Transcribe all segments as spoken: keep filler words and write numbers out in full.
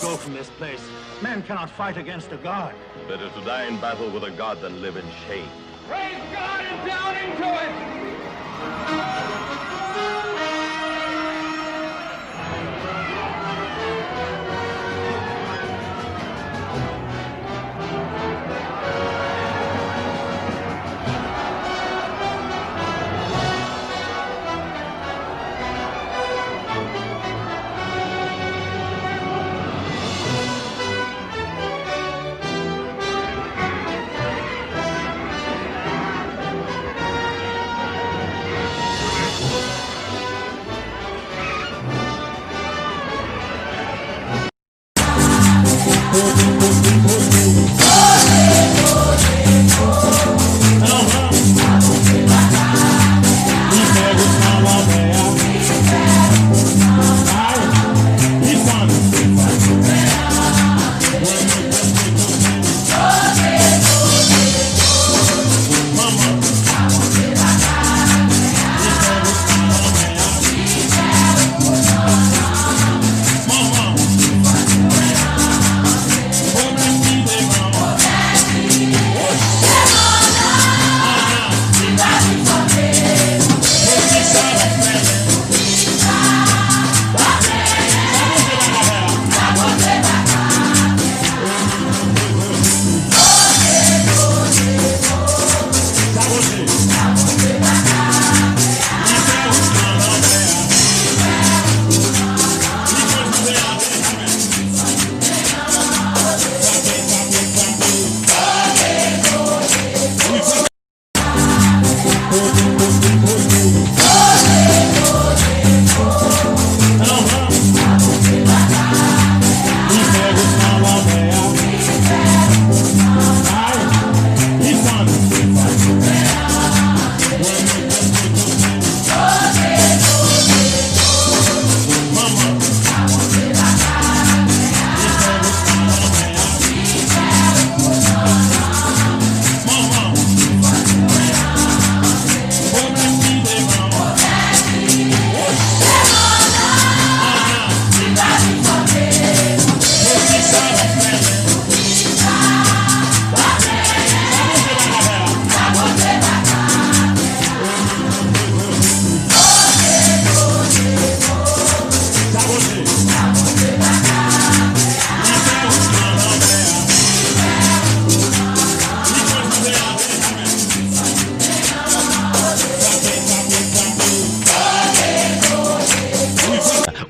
Go from this place. Man cannot fight against a God. Better to die in battle with a God than live in shame. Praise God and down into it!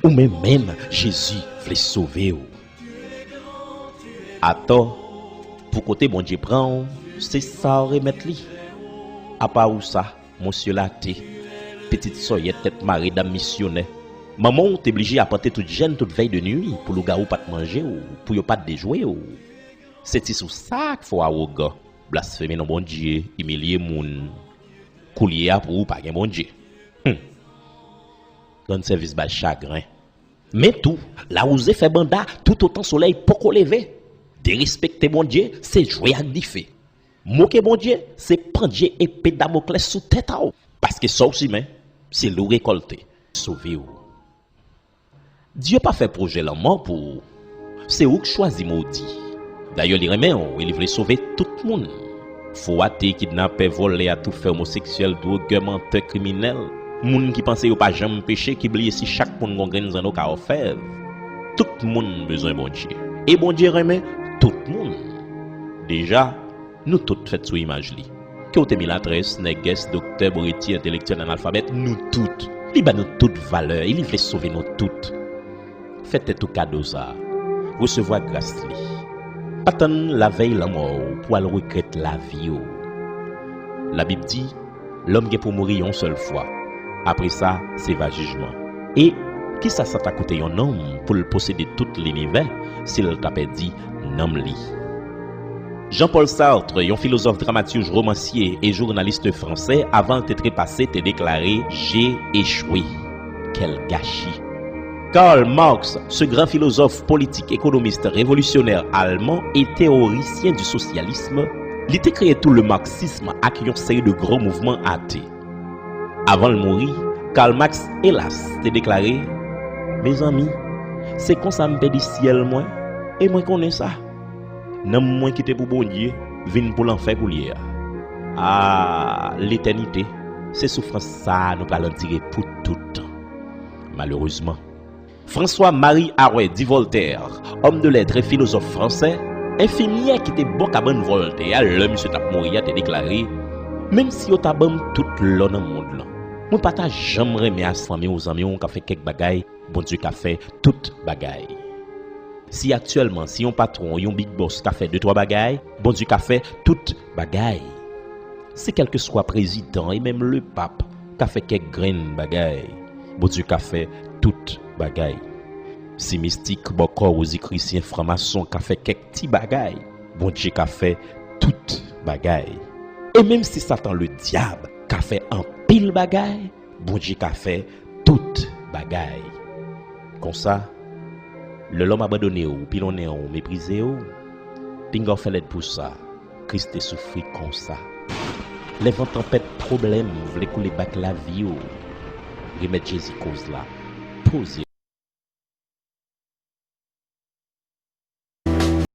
Ou menm menm, Jezi vle sove w. Atò, pou kote Bondye pran w, se sa w remèt li. Apa ou sa, monsye late, pitit sòyèt tèt mare dam misyonè. Manman w te blije apante tout jèn tout vèy de nwi pou lougawou pa t manje w, pou yo pa t dejwe w. Se ti sou sa k fè w awogan, blasfeme non Bondye, imilye moun. Koulye a pou ou pa gen Bondye. Hum. Rann sèvis bay chagren. Men tou, lawouze fè banda toutotan solèy poko leve. Derespekte Bondye, se jwe ak dife. Moke Bondye, se pandye epe Damoklès sou tèt a w. Paske sa w simen, se li w rekòlte. Sove w. Dye pa fè pwojè lanmò pou ou. Se ou k chwazi modi. Dayè, li renmen w e li vle sove tout moun. Fo, ate, kidnapè, vòlè, atoufè, omoseksyèl, dwogè, mantè, kriminèl. Moun ki panse yo pa janm peche, ki bliye si chak moun gon grenn zanno ka òfèv. Tout moun bezwen Bondye. E Bondye renmen tout moun. Deja, nou tout fèt sou imaj li. Ke w te milatrès, nègès, doktè, boreti, entelektyèl, analfabèt, nou tout. Li ba nou tout valè e li vle sove nou tout. Fè tèt ou kado sa a. Resevwa gras li. Pa tann lavèy lanmò w pou w al regrèt lavi w. Labib di, lòm gen pou mouri yon sèl fwa. Apre sa, se va jijman. E kisa sa ta koute yon nonm pou l posede tout linivè si l ta pèdi nanm li? Jean-Paul Sartre, yon filozòf, dramatij, romansye e jounalis fransè, avan l te trepase, te deklare, J'ai échoué. Quel gâchis! Karl Marx, ce grand philosophe, politique, économiste, révolutionnaire allemand et théoricien du socialisme, li te kreye tou le marxisme ak yon seri de gwo mouvman ate. Avan l mouri, Karl Marx, elas, te deklare, Mezanmi, se konsa m pèdi syèl mwen, e mwen konnen sa. Nanm mwen ki te pou Bondye vin pou lanfè koulye a. A, letènite, se soufrans sa a nou pral andire pou tout tan. Malerezman, François-Marie Arouet dit Voltaire, homme de lettres et philosophe français, enfimyè ki te bò kabann Voltaire a lè misye t ap mouri a te deklare, menm si yo ta ban m tout lò nan mond lan, mwen pa ta janm renmen a fanmi w, zanmi w ka fè kèk bagay, Bondye ka fè tout bagay. Si aktyèlman, si yon patwon, yon big boss ka fè de twa bagay, Bondye ka fè tout bagay. Si kèlkeswa prezidan e menm lepap ka fè kèk grenn bagay, Bondye ka fè tout bagay. Si mistik, bòkò, wozikrisyen, franmason ka fè kèk ti bagay, Bondye ka fè tout bagay. E menm si Satan Ledyab ka fè anpil bagay, Bondye ka fè tout bagay. Konsa, lè lòm abandone w, pilonnen w, meprize w, pinga w fè lèd pou sa. Kris te soufri konsa. Lè van tanpèt pwoblèm vle koule bak lavi w, remèt Jezi koz la. Poze